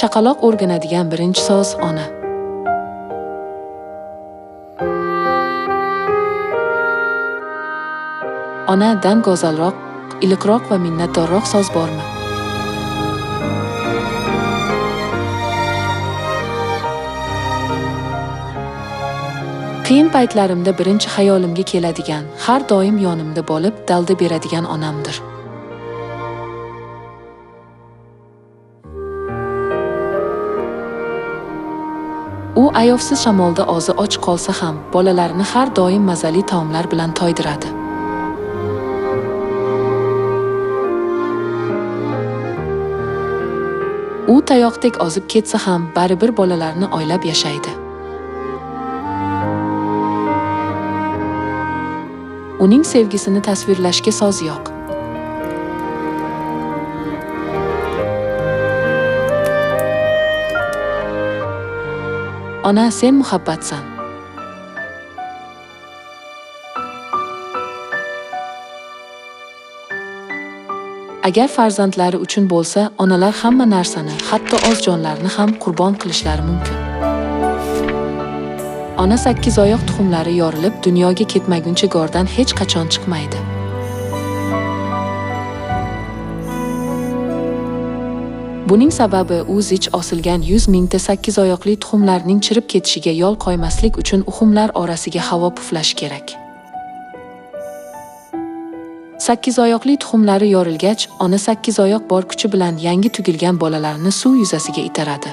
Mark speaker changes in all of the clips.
Speaker 1: Chaqaloq o'rganadigan birinchi so'z ona. Onadan go'zalroq, iliqroq va minnatdorroq so'z bormi? Qiyin paytlarimda birinchi xayolimga keladigan, har doim yonimda bo'lib, dalda beradigan onamdir. U ayovsiz shamolda ozi och qolsa ham, bolalarini har doim mazali taomlar bilan to'ydiradi. U tayoqdek ozib ketsa ham, baribir bolalarini oylab yashaydi. Uning sevgisini tasvirlashga so'z yo'q. Ona, sen muhabbatsan. Agar farzandlari uchun bo'lsa, onalar hamma narsani, hatto o'z jonlarini ham qurbon qilishlari mumkin. Ona 8 oyoq tuxumlari yorilib, dunyoga ketmaguncha go'rdan hech qachon chiqmaydi. Buning sababi u zich osilgan 100 mingta 8 oyoqli tuxumlarning chirib ketishiga yo'l qo'ymaslik uchun uxumlar orasiga havo puflash kerak. 8 oyoqli tuxumlari yorilgach, ona 8 oyoq bor kuchi bilan yangi tugilgan bolalarini suv yuzasiga itaradi.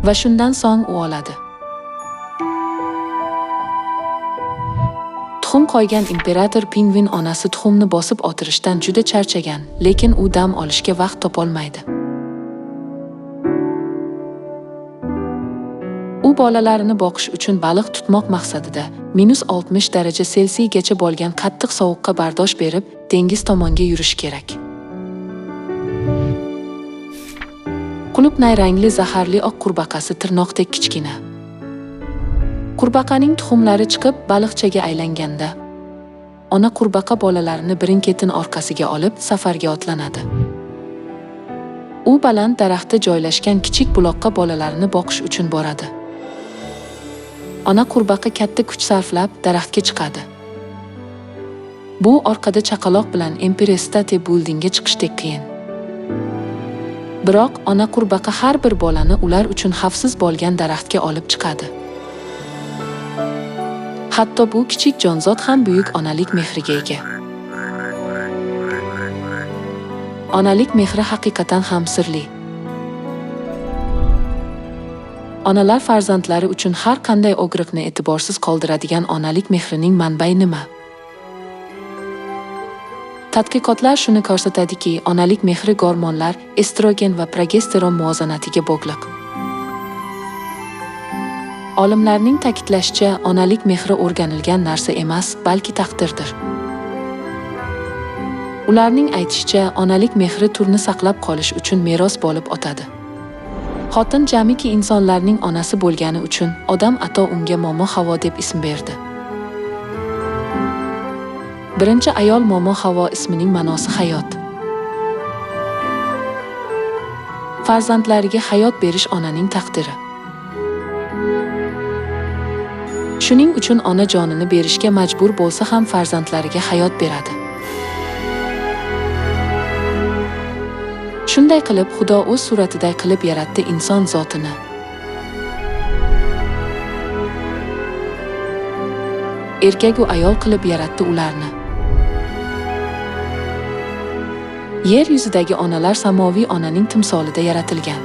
Speaker 1: Va shundan so'ng u oladi. Tuxum qo'ygan imperator pingvin onasi tuxumni bosib o'tirishdan juda charchagan, lekin u dam olishga vaqt topolmaydi. U bolalarini boqish uchun baliq tutmoq maqsadida -60 daraja Selsiygacha bo'lgan qattiq sovuqqa bardosh berib, dengiz tomonga yurish kerak. Qulupnay rangli zaharli oq qurbaqasi tirnoqdek kichkina. Qurbaqaning tuxumlari chiqib baliqchaga aylanganda, ona qurbaqa bolalarini birin-ketin orqasiga olib safarga otlanadi. U baland daraxtda joylashgan kichik buloqqa bolalarini boqish uchun boradi. Ona qurbaqa katta kuch sarflab daraxtga chiqadi. Bu orqada chaqaloq bilan Empire State Buildingga chiqishdek qiyin. Biroq ona qurbaqa har bir bolani ular uchun xavfsiz bo'lgan daraxtga olib chiqadi. Hatto bu kichik jonzot ham buyuk onalik mehriga ega. Onalik mehri haqiqatan ham sirli. Onalar farzandlari uchun har qanday og'riqni e'tiborsiz qoldiradigan onalik mehrining manbai nima? Tadqiqotlar shuni ko'rsatadiki, onalik mehri gormonlar, estrogen va progesteron muvozanatiga bog'liq. Olimlarning ta'kidlashicha, onalik mehri o'rganilgan narsa emas, balki taqdirdir. Ularning aytishicha, onalik mehri turni saqlab qolish uchun meros bo'lib o'tadi. Xotin jamiki insonlarning onasi bo'lgani uchun odam ato unga Momo Havo deb ism berdi. Birinchi ayol Momo Havo ismining ma'nosi hayot. Farzandlariga hayot berish onaning taqdiri. Shuning uchun ona jonini berishga majbur bo'lsa ham farzandlariga hayot beradi. Shunday qilib, Xudo o'z suratiday qilib yaratdi inson zotini. Erkak va ayol qilib yaratdi ularni. Yer yuzidagi onalar samoviy onaning timsolida yaratilgan.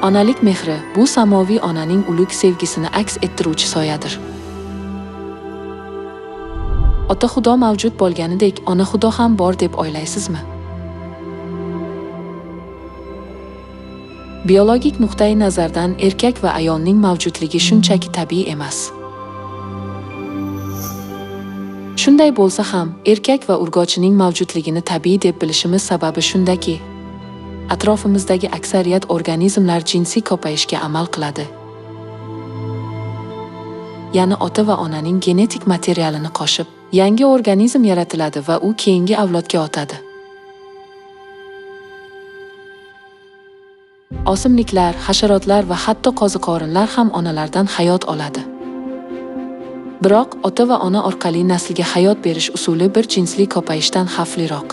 Speaker 1: Onalik mehri bu samoviy onaning ulug' sevgisini aks ettiruvchi soyadir. Ota Xudo mavjud bo'lganidek, ona Xudo ham bor deb o'ylaysizmi? Biologik nuqtai nazardan erkak va ayolning mavjudligi shunchaki tabiiy emas. Shunday bo'lsa ham, erkak va urgochining mavjudligini tabiiy deb bilishimiz sababi shundaki, atrofimizdagi aksariyat organizmlar jinsiy ko'payishga amal qiladi. Ya'ni ota va onaning genetik materialini qo'shib, yangi organizm yaratiladi va u keyingi avlodga o'tadi. O'simliklar, hasharotlar va hatto qoziqorinlar ham onalardan hayot oladi. Biroq ota va ona orqali naslga hayot berish usuli bir jinsli ko'payishdan xavfliroq.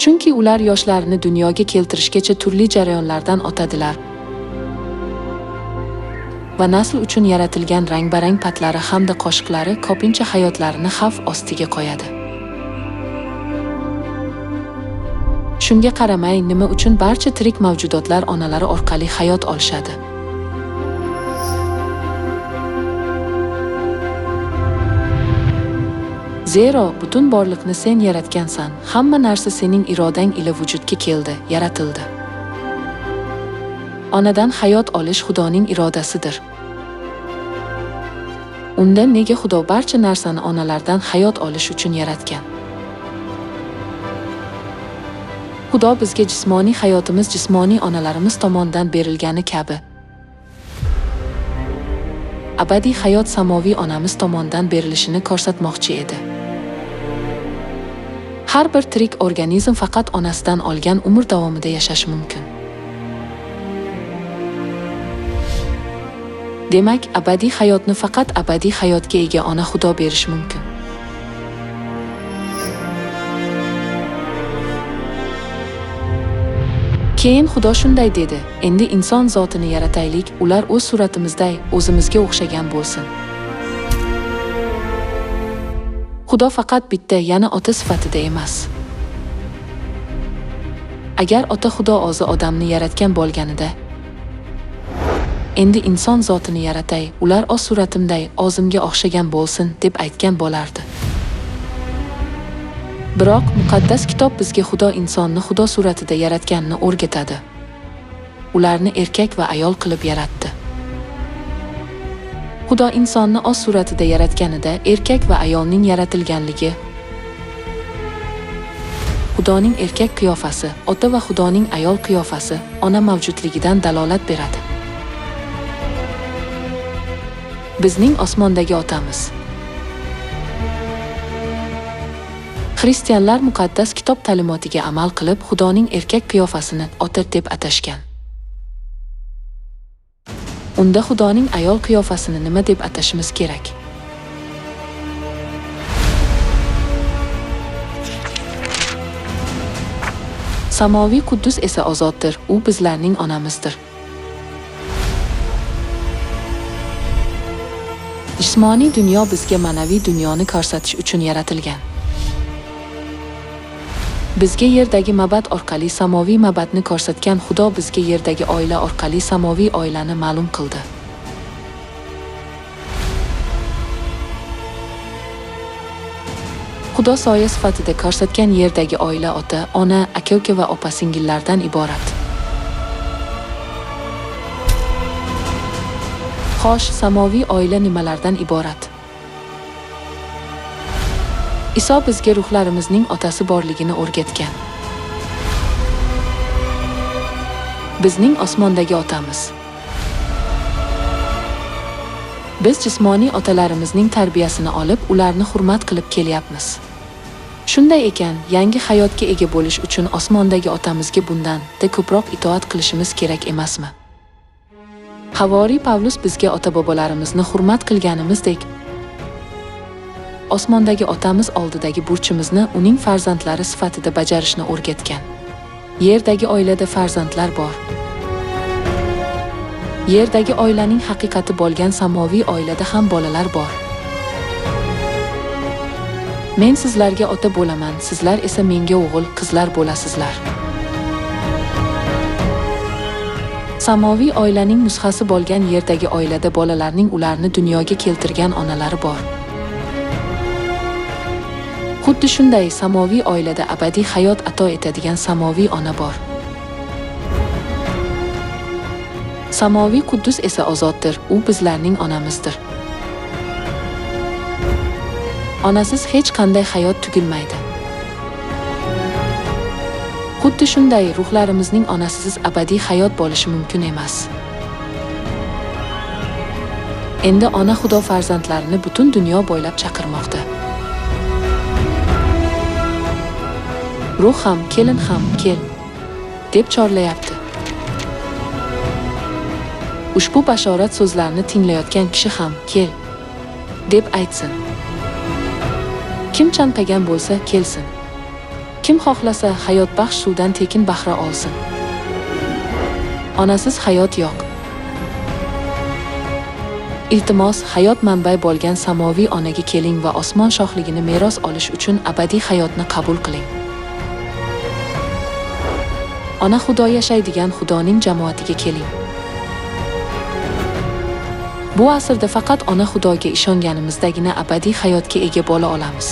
Speaker 1: Chunki ular yoshlarini dunyoga keltirishgacha turli jarayonlardan o'tadilar va nasl uchun yaratilgan rang-barang patlari hamda qoshiqlari ko'pincha hayotlarini xavf ostiga qo'yadi. Shunga qaramay, nima uchun barcha tirik mavjudotlar onalari orqali hayot olishadi? Zero, butun borliqni sen yaratgansan, hamma narsa sening irodang ila vujudga keldi, yaratildi. Onadan hayot olish Xudoning irodasidir. Unda nega Xudo barcha narsani onalardan hayot olish uchun yaratgan? Xudo bizga jismoniy hayotimiz jismoniy onalarimiz tomonidan berilgani kabi, abadiy hayot samoviy onamiz tomonidan berilishini ko'rsatmoqchi edi. Har bir tirik organizm faqat onasidan olgan umr davomida yashashi mumkin. Demak, abadiy hayotni faqat abadiy hayotga ega ona Xudo berishi mumkin. Keyin Xudo shunday dedi: endi inson zotini yarataylik, ular o'z suratimizday o'zimizga o'xshagan bo'lsin. Xudo faqat bitta, yana ota sifatida emas. Agar ota Xudo o'zi odamni yaratgan bo'lganida, endi inson zotini yaratay, ular o'z suratimday o'zimga o'xshagan bo'lsin deb aytgan bo'lardi. Biroq muqaddas kitob bizga Xudo insonni Xudo suratida yaratganini o'rgatadi. Ularni erkak va ayol qilib yaratdi. Xudo insonni o'z suratida yaratganida erkak va ayolning yaratilganligi, Xudoning erkak qiyofasi, ota va Xudoning ayol qiyofasi, ona mavjudligidan dalolat beradi. Bizning osmondagi otamiz. Xristianlar muqaddas kitob ta'limotiga amal qilib, Xudoning erkak qiyofasini ota deb atashgan. Unda Xudoning ayol qiyofasini nima deb atashimiz kerak? Samoviy Quddus esa ozoddir, u bizlarning onamizdir. Jismoniy dunyo bizga ma'naviy dunyoni ko'rsatish uchun yaratilgan. Bizga yerdagi mabad orqali samoviy mabadni ko'rsatgan Xudo bizga yerdagi oila orqali samoviy oilani ma'lum qildi. Xudo soya sifatida ko'rsatgan yerdagi oila ota, ona, aka-uka va opa-singillardan iborat. Xo'sh, samoviy oila nimalardan iborat? Iso bizga ruhlarimizning otasi borligini o'rgatgan. Bizning osmondagi otamiz. Biz jismoniy otalarimizning tarbiyasini olib, ularni hurmat qilib kelyapmiz. Shunday ekan, yangi hayotga ega bo'lish uchun osmondagi otamizga bundan-da ko'proq itoat qilishimiz kerak emasmi? Havoriy Pavlus bizga ota-bobolarimizni hurmat qilganimizdek, osmondagi otamiz oldidagi burchimizni uning farzandlari sifatida bajarishni o'rgatgan. Yerdagi oilada farzandlar bor. Yerdagi oilaning haqiqati bo'lgan samoviy oilada ham bolalar bor. Men sizlarga ota bo'laman, sizlar esa menga o'g'il, qizlar bo'lasizlar. Samoviy oilaning nusxasi bo'lgan yerdagi oilada bolalarning ularni dunyoga keltirgan onalari bor. Xuddi shunday samoviy oilada abadiy hayot ato etadigan samoviy ona bor. Samoviy Quddus esa ozoddir, u bizlarning onamizdir. Onasiz hech qanday hayot tugilmaydi. Xuddi shunday ruhlarimizning onasisiz abadiy hayot bo'lishi mumkin emas. Endi ona Xudo farzandlarini butun dunyo bo'ylab chaqirmoqda. Ruh ham, kelin ham kel, deb chorlayapti. Ushbu bashorat so'zlarini tinglayotgan kishi ham kel, deb aytsin. Kim chanqagan bo'lsa, kelsin. Kim xohlasa, hayotbaxsh suvdan tekin bahra olsin. Onasiz hayot yo'q. Iltimos, hayot manbai bo'lgan samoviy onaga keling va osmon shohligini meros olish uchun abadiy hayotni qabul qiling. Ona Xudo yashaydigan Xudoning jamoatiga keling. Bu asrda faqat ona Xudoga ishonganimizdagina abadiy hayotga ega bo'la olamiz.